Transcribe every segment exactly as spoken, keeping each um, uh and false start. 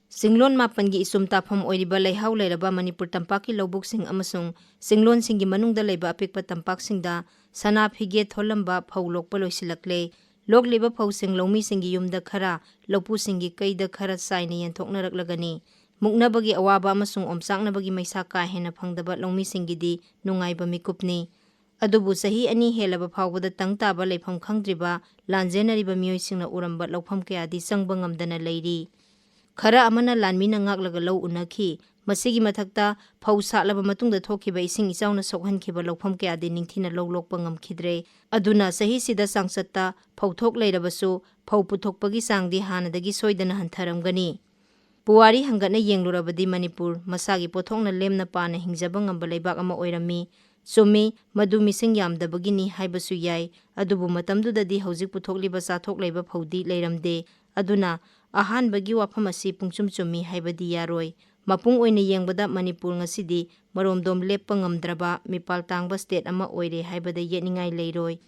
ꯆꯤꯡꯂꯣꯟ ꯃꯥꯄꯟꯒꯤ ꯏꯆꯨꯝ ꯇꯥꯐꯝ ꯑꯣꯏꯔꯤꯕ ꯂꯩꯍꯥꯎ ꯂꯩꯔꯕ ꯃꯅꯤꯄꯨꯔ ꯇꯝꯄꯥꯛꯀꯤ ꯂꯧꯕꯨꯛꯁꯤꯡ ꯑꯃꯁꯨꯡ ꯆꯤꯡꯂꯣꯟꯁꯤꯡꯒꯤ ꯃꯅꯨꯡꯗ ꯂꯩꯕ ꯑꯄꯤꯛꯄ ꯇꯝꯄꯥꯛꯁꯤꯡꯗ ꯁꯅꯥ ꯐꯤꯒꯦ ꯊꯣꯜꯂꯝꯕ ꯐꯧ ꯂꯣꯛꯄ ꯂꯣꯏꯁꯤꯜꯂꯛꯂꯦ꯫ ꯂꯣꯛꯂꯤꯕ ꯐꯧꯁꯤꯡ ꯂꯧꯃꯤꯁꯤꯡꯒꯤ ꯌꯨꯝꯗ ꯈꯔ, ꯂꯧꯄꯨꯁꯤꯡꯒꯤ ꯀꯩꯗ ꯈꯔ ꯆꯥꯏꯅ ꯌꯦꯟꯊꯣꯛꯅꯔꯛꯂꯒꯅꯤ꯫ ꯃꯨꯛꯅꯕꯒꯤ ꯑꯋꯥꯕ ꯑꯃꯁꯨꯡ ꯑꯣꯝꯆꯥꯛꯅꯕꯒꯤ ꯃꯩꯁꯥ ꯀꯥ ꯍꯦꯟꯅ ꯐꯪꯗꯕ ꯂꯧꯃꯤꯁꯤꯡꯒꯤꯗꯤ ꯅꯨꯡꯉꯥꯏꯕ ꯃꯤꯀꯨꯞꯅꯤ꯫ ꯑꯗꯨꯕꯨ ꯆꯍꯤ ꯑꯅꯤ ꯍꯦꯜꯂꯕ ꯐꯥꯎꯕꯗ ꯇꯪ ꯇꯥꯕ ꯂꯩꯐꯝ ꯈꯪꯗ꯭ꯔꯤꯕ ꯂꯥꯟꯖꯦꯟꯅꯔꯤꯕ ꯃꯤꯑꯣꯏꯁꯤꯡꯅ ꯎꯔꯝꯕ ꯂꯧꯐꯝ ꯀꯌꯥꯗꯤ ꯆꯪꯕ ꯉꯝꯗꯅ ꯂꯩꯔꯤ꯫ ꯈꯔ ꯑꯃꯅ ꯂꯥꯟꯃꯤꯅ ꯉꯥꯛꯂꯒ ꯂꯧ ꯎꯅꯈꯤ꯫ ꯃꯁꯤꯒꯤ ꯃꯊꯛꯇ ꯐꯧ ꯁꯥꯠꯂꯕ ꯃꯇꯨꯡꯗ ꯊꯣꯛꯈꯤꯕ ꯏꯁꯤꯡ ꯏꯆꯥꯎꯅ ꯁꯣꯛꯍꯟꯈꯤꯕ ꯂꯧꯐꯝ ꯀꯌꯥꯗꯤ ꯅꯤꯡꯊꯤꯅ ꯂꯧ ꯂꯣꯛꯄ ꯉꯝꯈꯤꯗ꯭ꯔꯦ꯫ ꯑꯗꯨꯅ ꯆꯍꯤꯁꯤꯗ ꯆꯥꯡꯆꯠꯇ ꯐꯧꯊꯣꯛ ꯂꯩꯔꯕꯁꯨ ꯐꯧ ꯄꯨꯊꯣꯛꯄꯒꯤ ꯆꯥꯡꯗꯤ ꯍꯥꯟꯅꯗꯒꯤ ꯁꯣꯏꯗꯅ ꯍꯟꯊꯔꯝꯒꯅꯤ꯫ ꯄꯨꯋꯥꯔꯤ ꯍꯪꯒꯠꯅ ꯌꯦꯡꯂꯨꯔꯕꯗꯤ ꯃꯅꯤꯄꯨꯔ ꯃꯁꯥꯒꯤ ꯄꯣꯠꯊꯣꯛꯅ ꯂꯦꯝꯅ ꯄꯥꯅ ꯍꯤꯡꯖꯕ ꯉꯝꯕ ꯂꯩꯕꯥꯛ ꯑꯃ ꯑꯣꯏꯔꯝꯃꯤ꯫ ꯆꯨꯝꯃꯤ, ꯃꯗꯨ ꯃꯤꯁꯤꯡ ꯌꯥꯝꯗꯕꯒꯤꯅꯤ ꯍꯥꯏꯕꯁꯨ ꯌꯥꯏ꯫ ꯑꯗꯨꯕꯨ ꯃꯇꯝꯗꯨꯗꯗꯤ ꯍꯧꯖꯤꯛ ꯄꯨꯊꯣꯛꯂꯤꯕ ꯆꯥꯊꯣꯛ ꯂꯩꯕ ꯐꯧꯗꯤ ꯂꯩꯔꯝꯗꯦ꯫ ꯑꯗꯨꯅ ꯑꯍꯥꯟꯕꯒꯤ ꯋꯥꯐꯝ ꯑꯁꯤ ꯄꯨꯡꯆꯨꯝ ꯆꯨꯝꯃꯤ ꯍꯥꯏꯕꯗꯤ ꯌꯥꯔꯣꯏ꯫ ꯃꯄꯨꯡ ꯑꯣꯏꯅ ꯌꯦꯡꯕꯗ ꯃꯅꯤꯄꯨꯔ ꯉꯁꯤꯗꯤ ꯃꯔꯣꯝꯗꯣꯝ ꯂꯦꯞꯄ ꯉꯝꯗ꯭ꯔꯕ ꯃꯤꯄꯥꯜ ꯇꯥꯡꯕ state ꯑꯃ ꯑꯣꯏꯔꯦ ꯍꯥꯏꯕꯗ ꯌꯦꯠꯅꯤꯡꯉꯥꯏ ꯂꯩꯔꯣꯏ꯫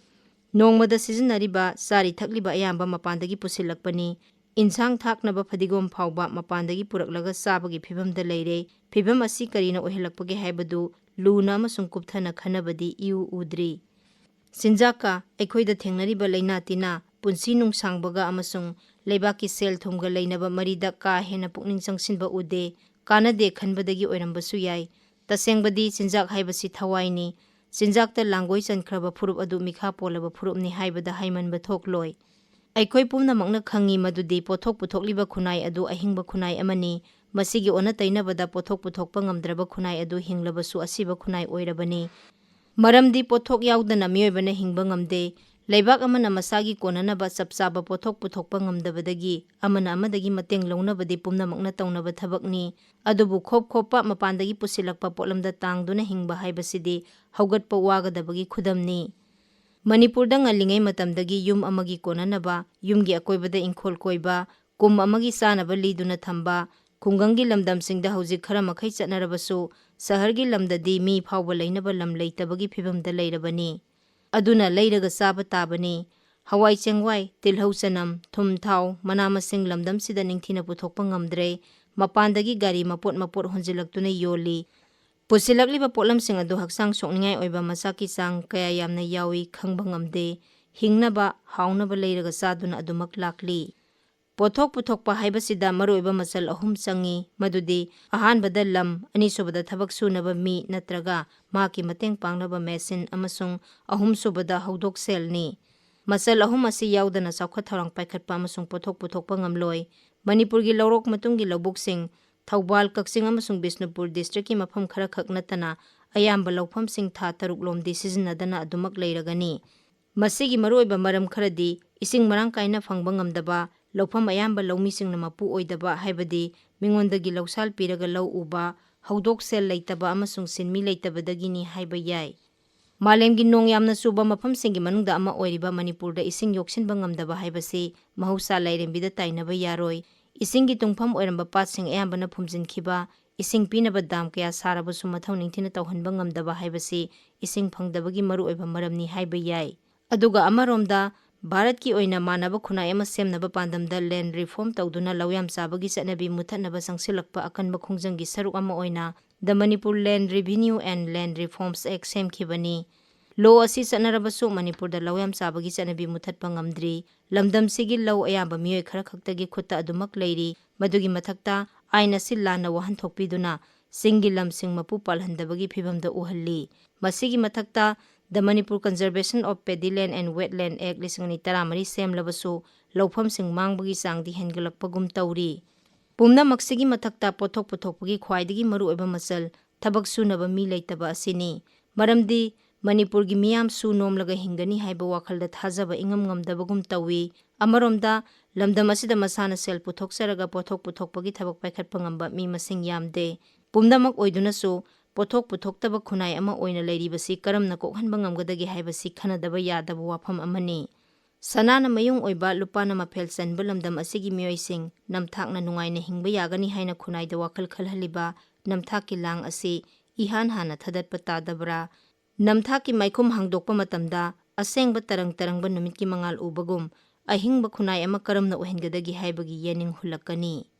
ꯅꯣꯡꯃꯗ ꯁꯤꯖꯤꯟꯅꯔꯤꯕ ꯆꯥꯔꯤ ꯊꯛꯂꯤꯕ ꯑꯌꯥꯝꯕ ꯃꯄꯥꯟꯗꯒꯤ ꯄꯨꯁꯤꯜꯂꯛꯄꯅꯤ꯫ ꯏꯟꯁꯥꯡ ꯊꯥꯛꯅꯕ ꯐꯗꯤꯒꯣꯝ ꯐꯥꯎꯕ ꯃꯄꯥꯟꯗꯒꯤ ꯄꯨꯔꯛꯂꯒ ꯆꯥꯕꯒꯤ ꯐꯤꯕꯝꯗ ꯂꯩꯔꯦ꯫ ꯐꯤꯕꯝ ꯑꯁꯤ ꯀꯔꯤꯅ ꯑꯣꯏꯍꯜꯂꯛꯄꯒꯦ ꯍꯥꯏꯕꯗꯨ ꯂꯨꯅ ꯑꯃꯁꯨꯡ ꯀꯨꯞꯊꯅ ꯈꯟꯅꯕꯗꯤ ꯏꯎ ꯎꯗ꯭ꯔꯤ꯫ ꯆꯤꯟꯖꯥꯛꯀ ꯑꯩꯈꯣꯏꯗ ꯊꯦꯡꯅꯔꯤꯕ ꯂꯩꯅꯥ ꯇꯤꯟꯅꯥ, ꯄꯨꯟꯁꯤ ꯅꯨꯡꯁꯥꯡꯕꯒ ꯑꯃꯁꯨꯡ ꯂꯩꯕꯥꯛꯀꯤ ꯁꯦꯜ ꯊꯨꯝꯒ ꯂꯩꯅꯕ ꯃꯔꯤꯗ ꯀꯥ ꯍꯦꯟꯅ ꯄꯨꯛꯅꯤꯡ ꯆꯪꯁꯤꯟꯕ ꯎꯗꯦ꯫ ꯀꯥꯟꯅꯗꯦ ꯈꯟꯕꯗꯒꯤ ꯑꯣꯏꯔꯝꯕꯁꯨ ꯌꯥꯏ꯫ ꯇꯁꯦꯡꯕꯗꯤ ꯆꯤꯟꯖꯥꯛ ꯍꯥꯏꯕꯁꯤ ꯊꯋꯥꯏꯅꯤ꯫ ꯆꯤꯟꯖꯥꯛꯇ ꯂꯥꯡꯒꯣꯏ ꯆꯟꯈ꯭ꯔꯕ ꯐꯨꯔꯨꯞ ꯑꯗꯨ ꯃꯤꯈꯥ ꯄꯣꯜꯂꯕ ꯐꯨꯔꯨꯞꯅꯤ ꯍꯥꯏꯕꯗ ꯍꯥꯏꯃꯟꯕ ꯊꯣꯛꯂꯣꯏ꯫ ꯑꯩꯈꯣꯏ ꯄꯨꯝꯅꯃꯛꯅ ꯈꯪꯉꯤ ꯃꯗꯨꯗꯤ ꯄꯣꯠꯊꯣꯛ ꯄꯨꯊꯣꯛꯂꯤꯕ ꯈꯨꯟꯅꯥꯏ ꯑꯗꯨ ꯑꯍꯤꯡꯕ ꯈꯨꯟꯅꯥꯏ ꯑꯃꯅꯤ꯫ ꯃꯁꯤꯒꯤ ꯑꯣꯟꯅ ꯇꯩꯅꯕꯗ ꯄꯣꯠꯊꯣꯛ ꯄꯨꯊꯣꯛꯄ ꯉꯝꯗ꯭ꯔꯕ ꯈꯨꯟꯅꯥꯏ ꯑꯗꯨ ꯍꯤꯡꯂꯕꯁꯨ ꯑꯁꯤꯕ ꯈꯨꯟꯅꯥꯏ ꯑꯣꯏꯔꯕꯅꯤ꯫ ꯃꯔꯝꯗꯤ ꯄꯣꯠꯊꯣꯛ ꯌꯥꯎꯗꯅ ꯃꯤꯑꯣꯏꯕꯅ ꯍꯤꯡꯕ ꯉꯝꯗꯦ꯫ ꯂꯩꯕꯥꯛ ꯑꯃꯅ ꯃꯁꯥꯒꯤ ꯀꯣꯟꯅꯅꯕ ꯆꯞ ꯆꯥꯕ ꯄꯣꯠꯊꯣꯛ ꯄꯨꯊꯣꯛꯄ ꯉꯝꯗꯕꯗꯒꯤ ꯑꯃꯅ ꯑꯃꯗꯒꯤ ꯃꯇꯦꯡ ꯂꯧꯅꯕꯗꯤ ꯄꯨꯝꯅꯃꯛꯅ ꯇꯧꯅꯕ ꯊꯕꯛꯅꯤ꯫ ꯑꯗꯨꯕꯨ ꯈꯣꯞ ꯈꯣꯞꯄ ꯃꯄꯥꯟꯗꯒꯤ ꯄꯨꯁꯤꯜꯂꯛꯄ ꯄꯣꯠꯂꯝꯗ ꯇꯥꯡꯗꯨꯅ ꯍꯤꯡꯕ ꯍꯥꯏꯕꯁꯤꯗꯤ ꯍꯧꯒꯠꯄ ꯋꯥꯒꯗꯕꯒꯤ ꯈꯨꯗꯝꯅꯤ꯫ ꯃꯅꯤꯄꯨꯔꯗ ꯉꯜꯂꯤꯉꯩ ꯃꯇꯝꯗꯒꯤ ꯌꯨꯝ ꯑꯃꯒꯤ ꯀꯣꯟꯅꯅꯕ, ꯌꯨꯝꯒꯤ ꯑꯀꯣꯏꯕꯗ ꯏꯪꯈꯣꯜ ꯀꯣꯏꯕ, ꯀꯨꯝ ꯑꯃꯒꯤ ꯆꯥꯅꯕ ꯂꯤꯗꯨꯅ ꯊꯝꯕ, ꯈꯨꯡꯒꯪꯒꯤ ꯂꯝꯗꯝꯁꯤꯡꯗ ꯍꯧꯖꯤꯛ ꯈꯔ ꯃꯈꯩ ꯆꯠꯅꯔꯕꯁꯨ, ꯁꯍꯔꯒꯤ ꯂꯝꯗꯗꯤ ꯃꯤ ꯐꯥꯎꯕ ꯂꯩꯅꯕ ꯂꯝ ꯂꯩꯇꯕꯒꯤ ꯐꯤꯕꯝꯗ ꯂꯩꯔꯕꯅꯤ꯫ ꯑꯗꯨꯅ ꯂꯩꯔꯒ ꯆꯥꯕ ꯇꯥꯕꯅꯤ꯫ ꯍꯋꯥꯏ ꯆꯦꯡꯋꯥꯏ, ꯇꯤꯜꯍꯧ ꯆꯅꯝ, ꯊꯨꯝ ꯊꯥꯎ, ꯃꯅꯥ ꯃꯁꯤꯡ ꯂꯝꯗꯝꯁꯤꯗ ꯅꯤꯡꯊꯤꯅ ꯄꯨꯊꯣꯛꯄ ꯉꯝꯗ꯭ꯔꯦ꯫ ꯃꯄꯥꯟꯗꯒꯤ ꯒꯥꯔꯤ ꯃꯄꯣꯠ ꯃꯄꯣꯠ ꯍꯣꯟꯖꯤꯜꯂꯛꯇꯨꯅ ꯌꯣꯜꯂꯤ꯫ ꯄꯨꯁꯤꯜꯂꯛꯂꯤꯕ ꯄꯣꯠꯂꯝꯁꯤꯡ ꯑꯗꯨ ꯍꯛꯆꯥꯡ ꯁꯣꯛꯅꯤꯡꯉꯥꯏ ꯑꯣꯏꯕ ꯃꯆꯥꯛꯀꯤ ꯆꯥꯡ ꯀꯌꯥ ꯌꯥꯝꯅ ꯌꯥꯎꯏ ꯈꯪꯕ ꯉꯝꯗꯦ꯫ ꯍꯤꯡꯅꯕ, ꯍꯥꯎꯅꯕ ꯂꯩꯔꯒ ꯆꯥꯗꯨꯅ ꯑꯗꯨꯃꯛ ꯂꯥꯛꯂꯤ꯫ ꯄꯣꯠꯊꯣꯛ ꯄꯨꯊꯣꯛꯄ ꯍꯥꯏꯕꯁꯤꯗ ꯃꯔꯨꯑꯣꯏꯕ ꯃꯆꯜ ꯑꯍꯨꯝ ꯆꯪꯏ, ꯃꯗꯨꯗꯤ ꯑꯍꯥꯟꯕꯗ ꯂꯝ, ꯑꯅꯤꯁꯨꯕꯗ ꯊꯕꯛ ꯁꯨꯅꯕ ꯃꯤ ꯅꯠꯇ꯭ꯔꯒ ꯃꯍꯥꯛꯀꯤ ꯃꯇꯦꯡ ꯄꯥꯡꯅꯕ ꯃꯦꯁꯤꯟ ꯑꯃꯁꯨꯡ ꯑꯍꯨꯝꯁꯨꯕꯗ ꯍꯧꯗꯣꯛ ꯁꯦꯜꯅꯤ꯫ ꯃꯆꯜ ꯑꯍꯨꯝ ꯑꯁꯤ ꯌꯥꯎꯗꯅ ꯆꯥꯎꯈꯠ ꯊꯧꯔꯥꯡ ꯄꯥꯏꯈꯠꯄ ꯑꯃꯁꯨꯡ ꯄꯣꯠꯊꯣꯛ ꯄꯨꯊꯣꯛꯄ ꯉꯝꯂꯣꯏ꯫ ꯃꯅꯤꯄꯨꯔꯒꯤ ꯂꯧꯔꯣꯛ ꯃꯇꯨꯡꯒꯤ ꯂꯧꯕꯨꯛꯁꯤꯡ, ꯊꯧꯕꯥꯜ, ꯀꯛꯆꯤꯡ ꯑꯃꯁꯨꯡ ꯕꯤꯁꯅꯨꯄꯨꯔ ꯗꯤꯁꯇ꯭ꯔꯤꯛꯀꯤ ꯃꯐꯝ ꯈꯔꯈꯛ ꯅꯠꯇꯅ ꯑꯌꯥꯝꯕ ꯂꯧꯐꯝꯁꯤꯡ ꯊꯥ ꯇꯔꯨꯛ ꯂꯣꯝꯗꯤ ꯁꯤꯖꯤꯟꯅꯗꯅ ꯑꯗꯨꯃꯛ ꯂꯩꯔꯒꯅꯤ꯫ ꯃꯁꯤꯒꯤ ꯃꯔꯨꯑꯣꯏꯕ ꯃꯔꯝ ꯈꯔꯗꯤ ꯏꯁꯤꯡ ꯃꯔꯥꯡ ꯀꯥꯏꯅ ꯐꯪꯕ ꯉꯝꯗꯕ, ꯂꯧꯐꯝ ꯑꯌꯥꯝꯕ ꯂꯧꯃꯤꯁꯤꯡꯅ ꯃꯄꯨ ꯑꯣꯏꯗꯕ, ꯍꯥꯏꯕꯗꯤ ꯃꯤꯉꯣꯟꯗꯒꯤ ꯂꯧꯁꯥꯜ ꯄꯤꯔꯒ ꯂꯧ ꯎꯕ, ꯍꯧꯗꯣꯛ ꯁꯦꯜ ꯂꯩꯇꯕ ꯑꯃꯁꯨꯡ ꯁꯤꯟꯃꯤ ꯂꯩꯇꯕꯗꯒꯤꯅꯤ ꯍꯥꯏꯕ ꯌꯥꯏ꯫ ꯃꯥꯂꯦꯝꯒꯤ ꯅꯣꯡ ꯌꯥꯝꯅ ꯆꯨꯕ ꯃꯐꯝꯁꯤꯡꯒꯤ ꯃꯅꯨꯡꯗ ꯑꯃ ꯑꯣꯏꯔꯤꯕ ꯃꯅꯤꯄꯨꯔꯗ ꯏꯁꯤꯡ ꯌꯣꯛꯁꯤꯟꯕ ꯉꯝꯗꯕ ꯍꯥꯏꯕꯁꯤ ꯃꯍꯧꯁꯥ ꯂꯥꯏꯔꯦꯝꯕꯤꯗ ꯇꯥꯏꯅꯕ ꯌꯥꯔꯣꯏ꯫ ꯏꯁꯤꯡꯒꯤ ꯇꯨꯡꯐꯝ ꯑꯣꯏꯔꯝꯕ ꯄꯥꯠꯁꯤꯡ ꯑꯌꯥꯝꯕꯅ ꯐꯨꯝꯖꯤꯟꯈꯤꯕ, ꯏꯁꯤꯡ ꯄꯤꯅꯕ ꯗꯥꯝ ꯀꯌꯥ ꯁꯥꯔꯕꯁꯨ ꯃꯊꯧ ꯅꯤꯡꯊꯤꯅ ꯇꯧꯍꯟꯕ ꯉꯝꯗꯕ ꯍꯥꯏꯕꯁꯤ ꯏꯁꯤꯡ ꯐꯪꯗꯕꯒꯤ ꯃꯔꯨꯑꯣꯏꯕ ꯃꯔꯝꯅꯤ ꯍꯥꯏꯕ ꯌꯥꯏ꯫ ꯑꯗꯨꯒ ꯑꯃꯔꯣꯝꯗ, ꯚꯥꯔꯠꯀꯤ ꯑꯣꯏꯅ ꯃꯥꯟꯅꯕ ꯈꯨꯟꯅꯥꯏ ꯑꯃ ꯁꯦꯝꯅꯕ ꯄꯥꯟꯗꯝꯗ land reform ꯇꯧꯗꯨꯅ ꯂꯧ ꯌꯥꯝ ꯆꯥꯕꯒꯤ ꯆꯠꯅꯕꯤ ꯃꯨꯊꯠꯅꯕ ꯆꯪꯁꯤꯜꯂꯛꯄ ꯑꯀꯟꯕ ꯈꯣꯡꯖꯪꯒꯤ ꯁꯔꯨꯛ ꯑꯃ ꯑꯣꯏꯅ The Manipur Land Revenue and Land Reforms Act ꯁꯦꯝꯈꯤꯕꯅꯤ꯫ Law ꯑꯁꯤ ꯆꯠꯅꯔꯕꯁꯨ ꯃꯅꯤꯄꯨꯔꯗ ꯂꯧ ꯌꯥꯝ ꯆꯥꯕꯒꯤ ꯆꯠꯅꯕꯤ ꯃꯨꯊꯠꯄ ꯉꯝꯗ꯭ꯔꯤ꯫ ꯂꯝꯗꯝꯁꯤꯒꯤ ꯂꯧ ꯑꯌꯥꯝꯕ ꯃꯤꯑꯣꯏ ꯈꯔ ꯈꯛꯇꯒꯤ ꯈꯨꯠꯇ ꯑꯗꯨꯃꯛ ꯂꯩꯔꯤ꯫ ꯃꯗꯨꯒꯤ ꯃꯊꯛꯇ, ꯑꯥꯏꯟ ꯑꯁꯤ ꯂꯥꯟꯅ ꯋꯥꯍꯟꯊꯣꯛ ꯄꯤꯗꯨꯅ ꯆꯤꯡꯒꯤ ꯂꯝꯁꯤꯡ ꯃꯄꯨ ꯄꯥꯜꯍꯟꯗꯕꯒꯤ ꯐꯤꯚꯝꯗ ꯎꯍꯜꯂꯤ꯫ ꯃꯁꯤꯒꯤ ꯃꯊꯛꯇ, The Manipur Conservation of Paddy Land and Wetland Act ꯂꯤꯁꯤꯡ ꯑꯅꯤ ꯇꯔꯥꯃꯔꯤ ꯁꯦꯝꯂꯕꯁꯨ ꯂꯧꯐꯝꯁꯤꯡ ꯃꯥꯡꯕꯒꯤ ꯆꯥꯡꯗꯤ ꯍꯦꯟꯒꯠꯂꯛꯄꯒꯨꯝ ꯇꯧꯔꯤ꯫ ꯄꯨꯝꯅꯃꯛꯁꯤꯒꯤ ꯃꯊꯛꯇ, ꯄꯣꯠꯊꯣꯛ ꯄꯨꯊꯣꯛꯄꯒꯤ ꯈ꯭ꯋꯥꯏꯗꯒꯤ ꯃꯔꯨꯑꯣꯏꯕ ꯃꯆꯜ ꯊꯕꯛ ꯁꯨꯅꯕ ꯃꯤ ꯂꯩꯇꯕ ꯑꯁꯤꯅꯤ꯫ ꯃꯔꯝꯗꯤ ꯃꯅꯤꯄꯨꯔꯒꯤ ꯃꯤꯌꯥꯝ ꯁꯨ ꯅꯣꯝꯂꯒ ꯍꯤꯡꯒꯅꯤ ꯍꯥꯏꯕ ꯋꯥꯈꯜꯗ ꯊꯥꯖꯕ ꯏꯉꯝ ꯉꯝꯗꯕꯒꯨꯝ ꯇꯧꯏ꯫ ꯑꯃꯔꯣꯝꯗ, ꯂꯝꯗꯝ ꯑꯁꯤꯗ ꯃꯁꯥꯅ ꯁꯦꯜ ꯄꯨꯊꯣꯛꯆꯔꯒ ꯄꯣꯠꯊꯣꯛ ꯄꯨꯊꯣꯛꯄꯒꯤ ꯊꯕꯛ ꯄꯥꯏꯈꯠꯄ ꯉꯝꯕ ꯃꯤ ꯃꯁꯤꯡ ꯌꯥꯝꯗꯦ꯫ ꯄꯨꯝꯅꯃꯛ ꯑꯣꯏꯗꯨꯅꯁꯨ, ꯄꯣꯠꯊꯣꯛ ꯄꯨꯊꯣꯛꯇꯕ ꯈꯨꯟꯅꯥꯏ ꯑꯃ ꯑꯣꯏꯅ ꯂꯩꯔꯤꯕꯁꯤ ꯀꯔꯝꯅ ꯀꯣꯛꯍꯟꯕ ꯉꯝꯒꯗꯒꯦ ꯍꯥꯏꯕꯁꯤ ꯈꯟꯅꯗꯕ ꯌꯥꯗꯕ ꯋꯥꯐꯝ ꯑꯃꯅꯤ꯫ ꯁꯅꯥꯅ ꯃꯌꯨꯡ ꯑꯣꯏꯕ, ꯂꯨꯄꯥꯅ ꯃꯐꯦꯜ ꯆꯟꯕ ꯂꯝꯗꯝ ꯑꯁꯤꯒꯤ ꯃꯤꯑꯣꯏꯁꯤꯡ ꯅꯝꯊꯥꯛꯅ ꯅꯨꯡꯉꯥꯏꯅ ꯍꯤꯡꯕ ꯌꯥꯒꯅꯤ ꯍꯥꯏꯅ ꯈꯨꯟꯅꯥꯏꯗ ꯋꯥꯈꯜ ꯈꯜꯍꯜꯂꯤꯕ ꯅꯝꯊꯥꯛꯀꯤ ꯂꯥꯡ ꯑꯁꯤ ꯏꯍꯥꯟ ꯍꯥꯟꯅ ꯊꯗꯠꯄ ꯇꯥꯗꯕ꯭ꯔꯥ? ꯅꯝꯊꯥꯛꯀꯤ ꯃꯥꯏꯈꯨꯝ ꯍꯥꯡꯗꯣꯛꯄ ꯃꯇꯝꯗ ꯑꯁꯦꯡꯕ ꯇꯔꯪ ꯇꯔꯪꯕ ꯅꯨꯃꯤꯠꯀꯤ ꯃꯉꯥꯜ ꯎꯕꯒꯨꯝ ꯑꯍꯤꯡꯕ ꯈꯨꯟꯅꯥꯏ ꯑꯃ ꯀꯔꯝꯅ ꯑꯣꯏꯍꯟꯒꯗꯒꯦ ꯍꯥꯏꯕꯒꯤ ꯌꯦꯅꯤꯡ ꯍꯨꯜꯂꯛꯀꯅꯤ꯫